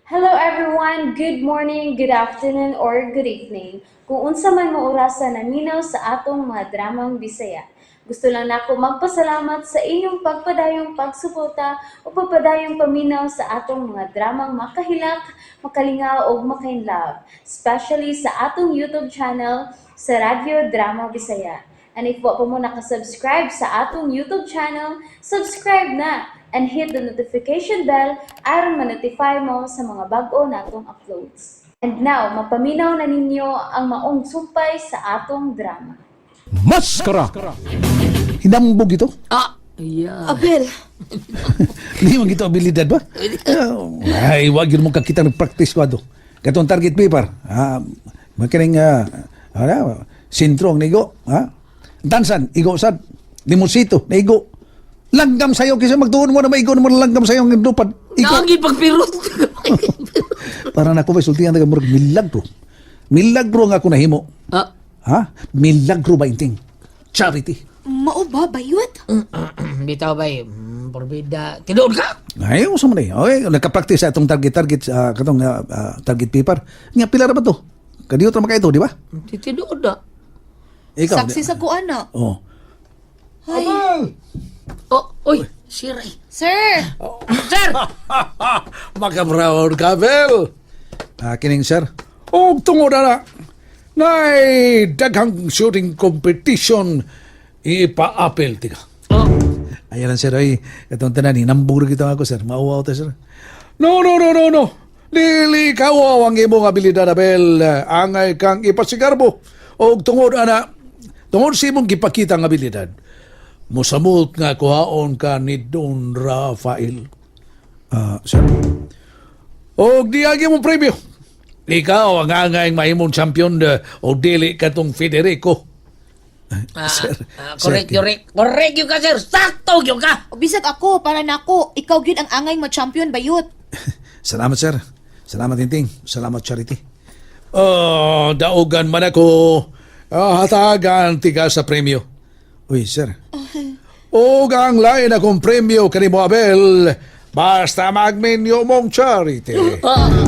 Hello everyone! Good morning, good afternoon, or good evening. Kung unsa man mo orasa naminaw sa atong mga dramang Bisaya. Gusto lang nako magpasalamat sa inyong pagpadayong pagsuporta o pagpadayong paminaw sa atong mga dramang makahilak, makalingaw ug makainlove, especially sa atong YouTube channel sa Radyo Drama Bisaya. And if wa pa mo nakasubscribe sa atong YouTube channel, subscribe na and hit the notification bell aron ma-notify mo sa mga bag-o natong uploads. And now, mapaminaw na ninyo ang maong sumpay sa atong drama. Maskara! Hinambog ito? Ah, yeah. Abel, Hindi man gito abilidad ba? Ay, wag yun mo kakita ng practice ko ato. Katong target paper. Ah, makining, sentro ang nigo. Ha? Tansan, igo sad. Limonsito, naigo. Langgam sayo kaysa magtuon mo na maigo na mo langgam sayo ang lupad. Igo. Naangi pagpirot. Para na ako may sultihan na murag milagro. Milagro nga ako nahimo. Ah, Ha? Milagro ba inting? Charity. mao ba bayot? Bitaw ba eh, porbida. Tinuod ka? Ay, usa man eh. Okay, nagka-practice sa atong target-target sa katong target paper. Nga pila ra ba to? Kadiyot ra man kayo to, di ba? Tinuod na. Ikaw. Saksi sa kuan na. Oh. Ay, Oh, oy, siray. sir. Sir! Makabraon ka, Bel. Ah, kining sir. Og tungod na nay daghang shooting competition ipa-apel tika. Oh, Ayan lang sir, ay katong tanan hinambog ra kita ako sir. Mauwaw ta sir. No, no, no, no, no. Dili kawaw ang imong abilidad, Abel. Angay kang ipasigarbo. Og tungod ana, tungod sa imong gipakita ang abilidad, mosamot nga kuhaon ka ni Don Rafael. Ah, sir. Og diagi mong premyo. Ikaw ang angay mahimong champion og dili katong Federico. ah, Sir, ah, sir, correct, correct. Correct yun ka, sir. Sakto yun ka. O bisag ako para nako, ikaw gyud ang angay mo champion bayot. Salamat, sir. Salamat, Tinting. Salamat, Charity. Oh, daugan man ako. Ah, hatagan tiga sa premyo. Uy, sir. Og ang lain akong premyo kanimo Abel. Basta magminyo mong charity.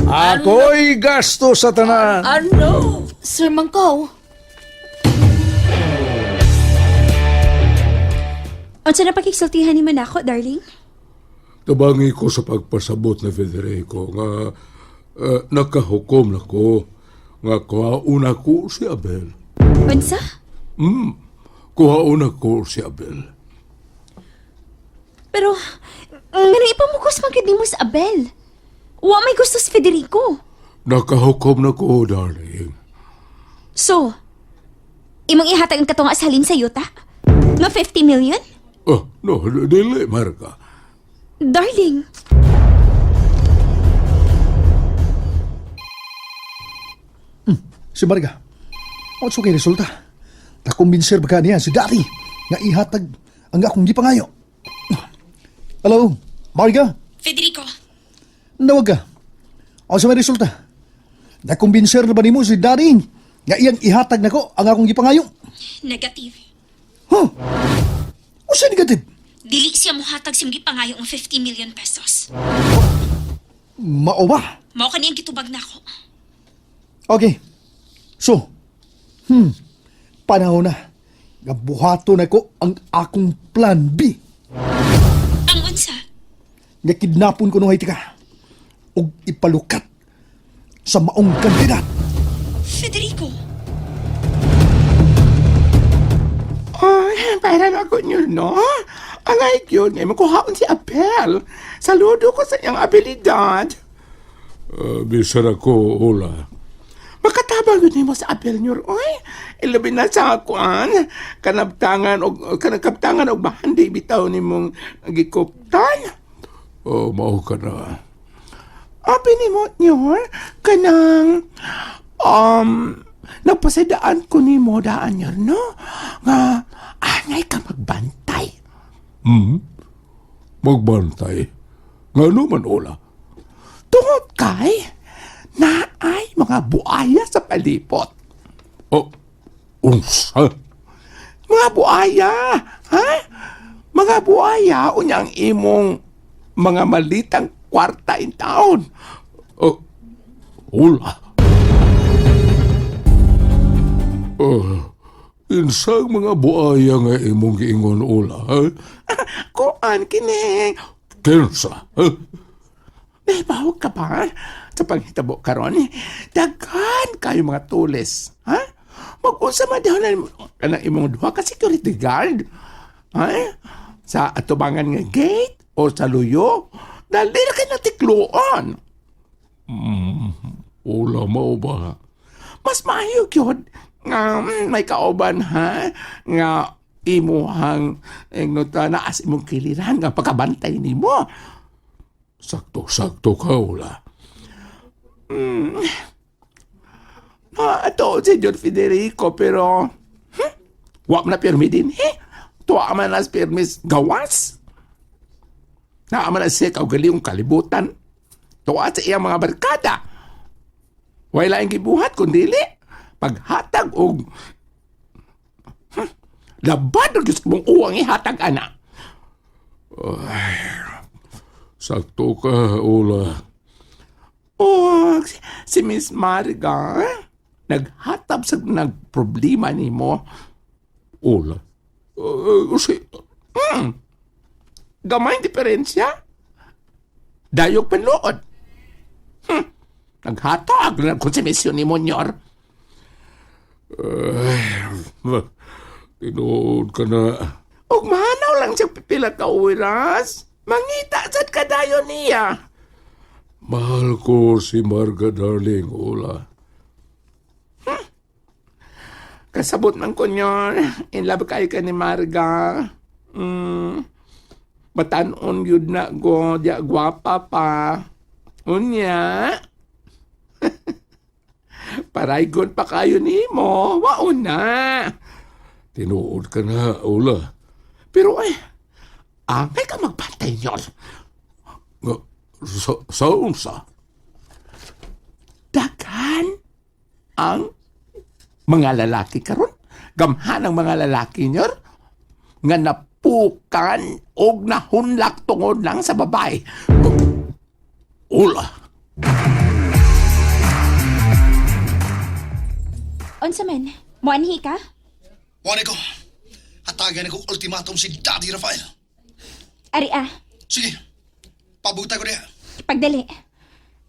Ako'y gasto sa tanan. Ano? Sir Mangkaw. Unsa na pakigsultihan ni Manako, darling? Tabangi ko sa pagpasabot na Federico nga nakahukom na ko nga kuhaon ako si Abel. Unsa? Kuhaon ako si Abel. Pero, ngano ipamukos man gyud nimo sa Abel? Wa may gusto si Federico. Nakahukom na ko, darling. So, imong ihatag ang katong asalin sa yuta? Nga 50 million? Oh, no, dili, Marga. Darling, Si Marga, unsa kay resulta? Nakumbinser ba ka niya si Daddy nga ihatag ang akong gipangayo? Hello, Marga, Federico, nawag ka. Unsa may resulta? Nakumbinser na ba nimo si Daddy nga iyang ihatag nako ang akong gipangayo? Negative. Huh? Unsa negative? Dili siya mohatag sa imong gipangayo nga 50 million pesos. Mao ba? Mao kani ang gitubag nako. Okay. So, panahon na. Nga buhaton nako ang akong plan B. Ang unsa? Nga kidnapon ko nung tika ug ipalukat sa maong kandidat. Federico, Ay, para na ako niyo, no? Ang ay yun, ngayon makuhaon si Abel. Saludo ko sa iyang abilidad. Bisan ako, Ola. Makatabang yun nimo sa Abel niyo, oy. Ilabi na sa akuan. Kanabtangan og kanakabtangan og bahandi bitaw nimong gikuptan. Oh, mao ka na. Abi nimo niyo, kanang nagpasadaan ko nimo daan niyo, no? Nga angay ka magbantay. Magbantay. Nga man, Ola. Tungod kay naay mga buaya sa palipot. Oh, unsa? Mga buaya, ha? Mga buaya unya ang imong mga malitang kwarta in taon. Oh, ula. Oh, insang mga buaya nga imong giingon ula, ha? Kuan kini. Kinsa? Ha? Nahibaw ka ba sa panghitabo karon? Daghan kayo mga tulis, ha? Mag-unsa man daw na kanang imong duha ka security guard. Ha? Sa atubangan nga gate o sa luyo, dali na kayo natikloon. Ula mao ba? Mas maayo gyud nga may kauban ha nga imuhang ingon ta naas imong kiliran nga pagkabantay nimo. Sakto-sakto ka ula. Ah, ato si John Federico pero wa man na pirmi din eh. Tuwa man na pirmis gawas. Naa man na siya kaugalingong kalibutan. Tuwa sa iyang mga barkada. Way laing gibuhat kundi paghatag og labad og Diyos mong uwang ihatag ana. Sakto ka ula. Oh, si Miss Marga naghatab sa nagproblema nimo. Ula. Si, Gamay ang diferensya. Dayog panlood. Naghatag na konsumisyon ni Monyor. Tinuod ka na. Ug mahanaw lang siya pipila ka oras. Mangita sad kadayon niya. Mahal ko si Marga darling, Ula. Kasabot man ko nyor. In love kayo ka ni Marga. Batanon yun na go. Diya gwapa pa. Unya. Paraygon pa kayo nimo. Waon na. Tinuod ka na, Ula. Pero ay, angay ka magbantay nyor. Nga, sa unsa? Daghan ang mga lalaki karon. Gamhan ang mga lalaki nyor nga napukan og nahunlak tungod lang sa babae. Ula. Unsa man? Moanhi ka? Wala ko. Hatagan ako ultimatum si Daddy Rafael. Ari ah, Sige. Pabuta ko niya. pagdali.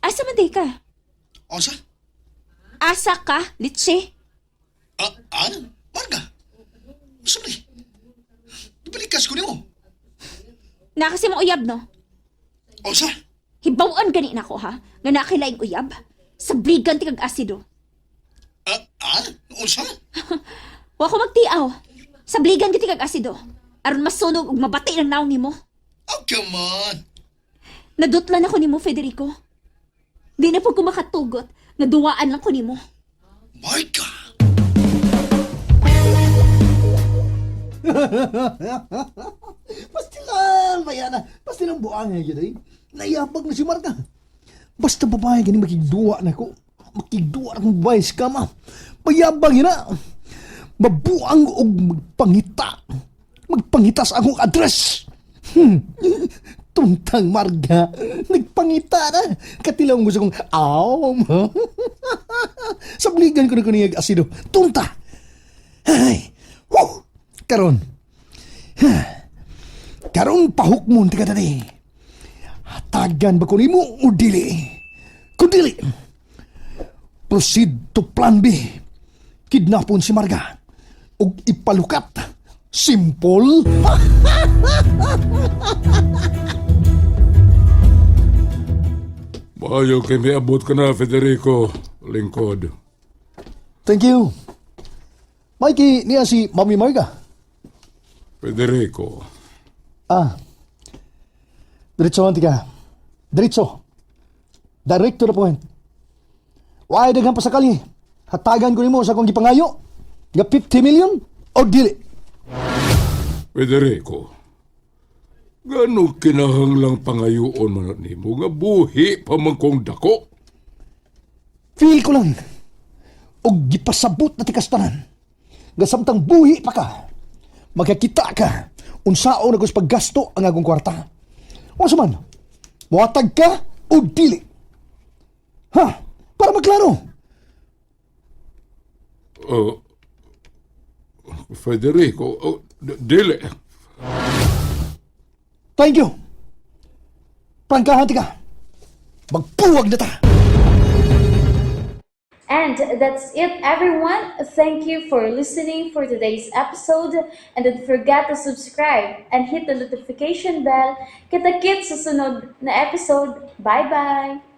Asa man day ka? Onsa? Asa ka, litsi. Ah, ah? Marga? Sumli. Ibalikas ko nimo. Na kasi mong uyab, no? Onsa? Hibawan gani nako ha, nga nakilaing uyab. Sabligan ti kag asido. Ah, ah? Unsa? Wa ko magtiaw. Sabligan giti kag asido. Aron masunog ug mabati ng naong nimo. Oh, come on. Nadutlan ako nimo, Federico. Di na po ko makatugot. Naduwaan lang ko nimo. Marga! Pastilan, bayana. Pastilan buang nga yun eh. Naiyabag na si Marga. Basta babae gani makigduwa na ko. Makigduwa na kong babae sa kama. Bayabag yun na. Mabuang og magpangita. Magpangita sa akong address. Tuntang Marga. Nagpangita na. Katilaw gusto kong aw. Sabligan ko na ko niya asido. Tunta. Ay. Woo! Karon. Karon pahukmon ti kadali. Hatagan ba ko nimo o dili? Kung dili, proceed to plan B. Kidnapon si Marga ug ipalukat. Simple. Maayo kay miabot ka na, Federico. Lingkod. Thank you. Mikey, niya si Mami Marga. Federico. Ah. Diretso ka. Diretso. Direct to the point. Why daghan pa sakali? Hatagan ko nimo sa akong gipangayo. Nga 50 million o dili. Federico. Gano kinahanglang pangayoon man nimo nga buhi pa man kong dako. Feel ko lang. Og gipasabot na tikas tanan. Nga samtang buhi pa ka. Magkakita ka. Unsaon na sa paggasto ang akong kwarta. Unsa man? Muhatag ka o dili? Ha? Para maklaro. Oh, Federico, oh, dili. Thank you. Prangkahan ti ka. Magpuwag na ta. And that's it, everyone. Thank you for listening for today's episode. And don't forget to subscribe and hit the notification bell. Kita-kits sa sunod na episode. Bye-bye!